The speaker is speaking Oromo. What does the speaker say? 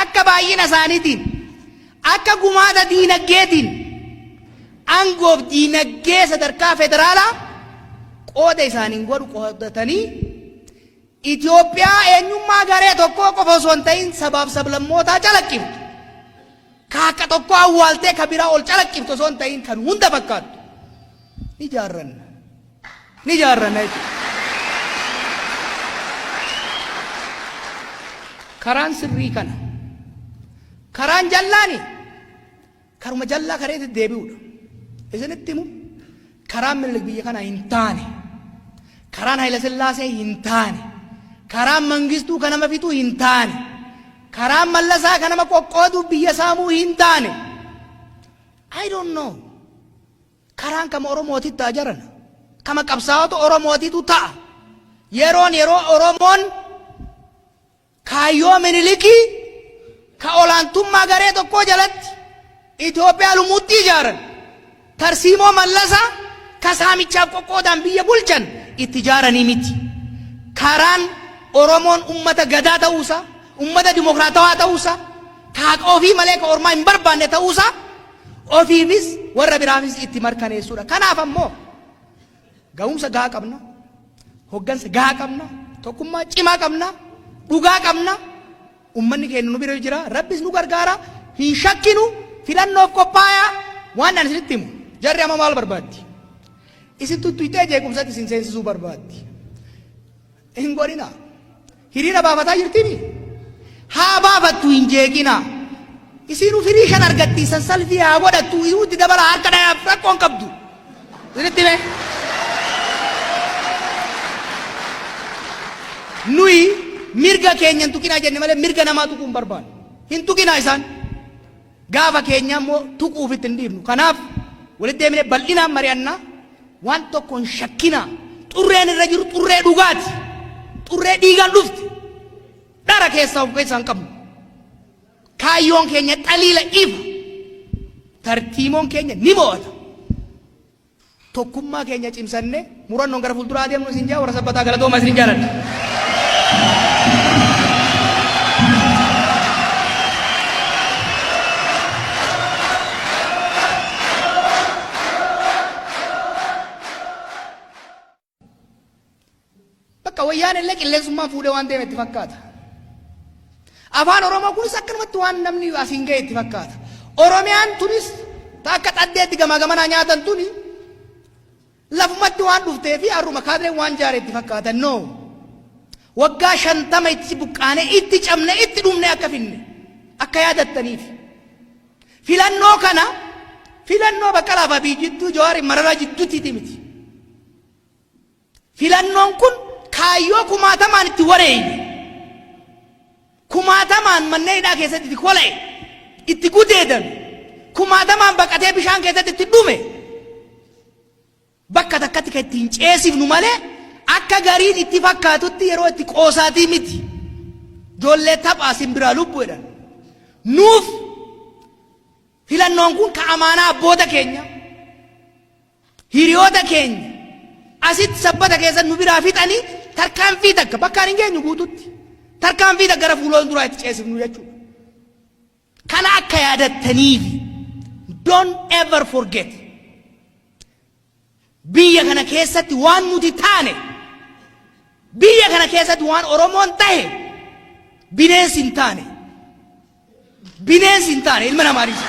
Akka baay'ina isaaniitiin, akka gumaata diinaggeetiin aangoof diinaggee sadarkaa federaalaa qooda isaaniin godhu qooddatanii Itoophiyaa eenyummaa garee tokkoo qofa osoo hin ta'in sabaaf sablammootaa calaqqiftu, ka haqa tokkoo awwaaltee ka biraa ol calaqqiftu osoo hin ta'in kan hunda fakkaattu ni ijaarranna. Ni ijaarranna jechuudha. Karaan sirrii kana. Karaan jallaani karuma jallaa kareetti deebi'uudha. Isinitti himu, karaan Minilik biyya kana hin taane. Karaan Hayila Sillaasee hin taane. Karaan Mangistuu kan nama fixuu hin taane. Karaan Mallasaa kan nama qoqqooduu biyya saamuu hin taane. I don't know. Karaan kama Oromootitti ta'a jarana. Kama qabsaa'ota Oromootitu ta'a. Yeroon yeroo Oromoon kaayyoo Minilikii ka olaantummaa garee tokkoo jalatti Itoophiyaa lumuutti ijaaran, tarsiimoo Mallasaa ka saamichaaf qoqqoodaan biyya bulchan itti ijaaranii miti. Karaan Oromoon ummata gadaa ta'uusaa, ummata dimokiraatawaa ta'uusaa, ka haqa ofii malee ka ormaa hin barbaanne ta'uusaa ofiifis warra biraafis itti markaneessuudha. Kanaaf ammoo ga'umsa gahaa qabna, hoggansa gahaa qabna, tokkummaa cimaa qabna, dhugaa qabna. Ummanni keenya nu bira jira, Rabbis nu gargaara, hin shakkinu, filannoof qophaayaa. Waan ani isinitti himu, jarri amma maal barbaaddi? Isin tuttuqxee jeequmsatti isin seensisuu barbaaddi. Hin godhinaa. Hiriira baafataa jirtimi? Haa baafattu, hin jeeqinaa. Isiinuu firii shan argatti, san salfii haa godhattu, itti dabala harka dhayaaf rakkoon qabdu. Isinitti hime. Nuyi mirga keenya hin tuqinaa jenne malee mirga namaa tuquu hin barbaannu. Hin tuqinaa isaan. Gaafa keenya immoo tuquuf itti hin dhiifnu. Kanaaf walitti deemnee bal'inaan mari'annaa. Waan tokko hin shakkinaa. Xurreen irra jiru xurree dhugaati. Xurree dhiigaan dhufte. Dhara keessaa of keessaa hin qabnu. Kaayyoon keenya xaliila ifa. Tartiimoon keenya ni mo'ata. Tokkummaa keenya cimsannee murannoon gara fuulduraa adeemnu isin jaa, warra Sabbataa galatooma, isin jaaladha. Bakka wayyaan illee qilleensummaan fuudhee waan deeme itti fakkaata. Afaan Oromoo kunis akkanumatti waan namni asiin ga'e itti fakkaata. Oromiyaan tunis ta akka xaddeetti gamaa gamanaa nyaatan tuni lafumatti waan dhuftee fi har'uma kaadreen waan jaare itti fakkaata. No. Waggaa 50 itti buqqaanee, itti cabne, itti dhumne akka finne akka yaadattaniif. Filannoo kana filannoo Baqqalaa fi Abiy jidduu, Jawaar Mararaa jidduutti miti. Filannoon kun kaayyoo kumaatamaan itti wareeyne, kumaatamaan manneen hidhaa keessatti itti kola'e, itti gudeedame, kumaatamaan baqatee bishaan keessatti itti dhume, bakka takkatti kan ittiin ceesifnu malee akka gariin itti fakkaatutti yeroo itti qoosaatii miti. Ijoollee taphaa simbiraa lubbuu jedhan. Nuuf filannoon kun ka amaanaa abboota keenya, hiriyoota keenya asitti Sabbata keessa nu biraa fixanii tarkaanfii takka bakkaan hin geenyu guututti tarkaanfii takka gara fuula duraa itti ceesifnu jechuudha. Kana akka yaadattaniif, don't ever forget. Biyya kana keessatti waan nuti taane, biyya kana keessatti waan Oromoon tahe bineensi hin taane. Bineensi hin taane ilma namaadhiisa.